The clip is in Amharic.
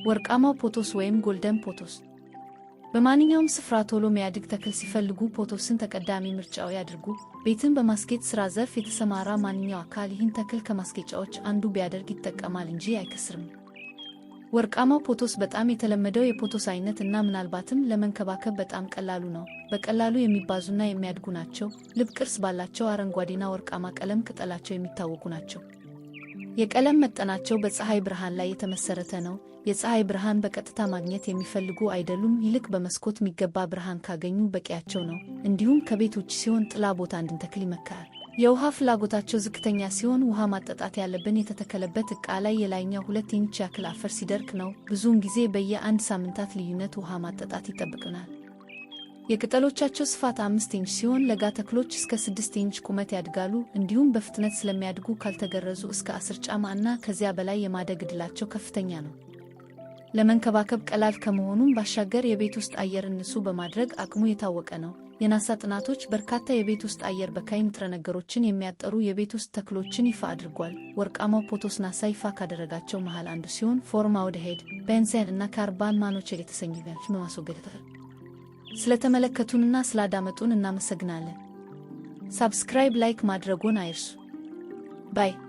ወርቃማው ፖቶስ ወይም golden pothos። በማንኛውም ስፍራ ቶሎ የሚያድግ ተክል ሲፈልጉ ፖቶስን ተቀዳሚ ምርጫዎ ያድርጉ። ቤትን በማስጌጥ ሥራ ዘርፍ የተሰማራ ማንኛው አካል ይህን ተክል ከማስጌጫዎች አንዱ ቢያደርግ ይጠቀማል እንጂ አይከስርም። ወርቃማው ፖቶስ በጣም የተለመደው የፖቶስ አይነት እና ምናልባትም ለመንከባከብ በጣም ቀላሉ ነው። በቀላሉ የሚባዙና የሚያድጉ ናቸው። ልብ ቅርጽ ባላቸው አረንጓዴና ወርቃማ ቀለም ቅጠላቸው የሚታወቁ ናቸው። የቀለም መጠናቸው በፀሐይ ብርሃን ላይ የተመሰረተ ነው። የፀሐይ ብርሃን በቀጥታ ማግኘት የሚፈልጉ አይደሉም። ይልቅ በመስኮት የሚገባ ብርሃን ካገኙ በቂያቸው ነው። እንዲሁም ከቤት ውጭ ሲሆን ጥላ ቦታ እንድንተክል ይመከራል። የውሃ ፍላጎታቸው ዝቅተኛ ሲሆን ውሃ ማጠጣት ያለብን የተተከለበት ዕቃ ላይ የላይኛው 2 ኢንች ያክል አፈር ሲደርቅ ነው። ብዙውን ጊዜ በየአንድ ሳምንታት ልዩነት ውሃ ማጠጣት ይጠበቅብናል። የቅጠሎቻቸው ስፋት 5 ኢንች ሲሆን ለጋ ተክሎች እስከ 6 ኢንች ቁመት ያድጋሉ። እንዲሁም በፍጥነት ስለሚያድጉ ካልተገረዙ እስከ 10 ጫማ እና ከዚያ በላይ የማደግ ዕድላቸው ከፍተኛ ነው። ለመንከባከብ ቀላል ከመሆኑም ባሻገር የቤት ውስጥ አየርን ንጹህ በማድረግ አቅሙ የታወቀ ነው። የናሳ ጥናቶች በርካታ የቤት ውስጥ አየር በካይ ንጥረ ነገሮችን የሚያጠሩ የቤት ውስጥ ተክሎችን ይፋ አድርጓል። ወርቃማው ፖቶስ ናሳ ይፋ ካደረጋቸው መሃል አንዱ ሲሆን ፎርማልዲሃይድ፣ ቤንዚን እና ካርበን ሞኖክሳይድ የተሰኙ ማስወገድ። ስለተመለከቱንና ስላዳመጡን እናመሰግናለን። Subscribe፣ like ማድረጎን አይርሱ። Bye.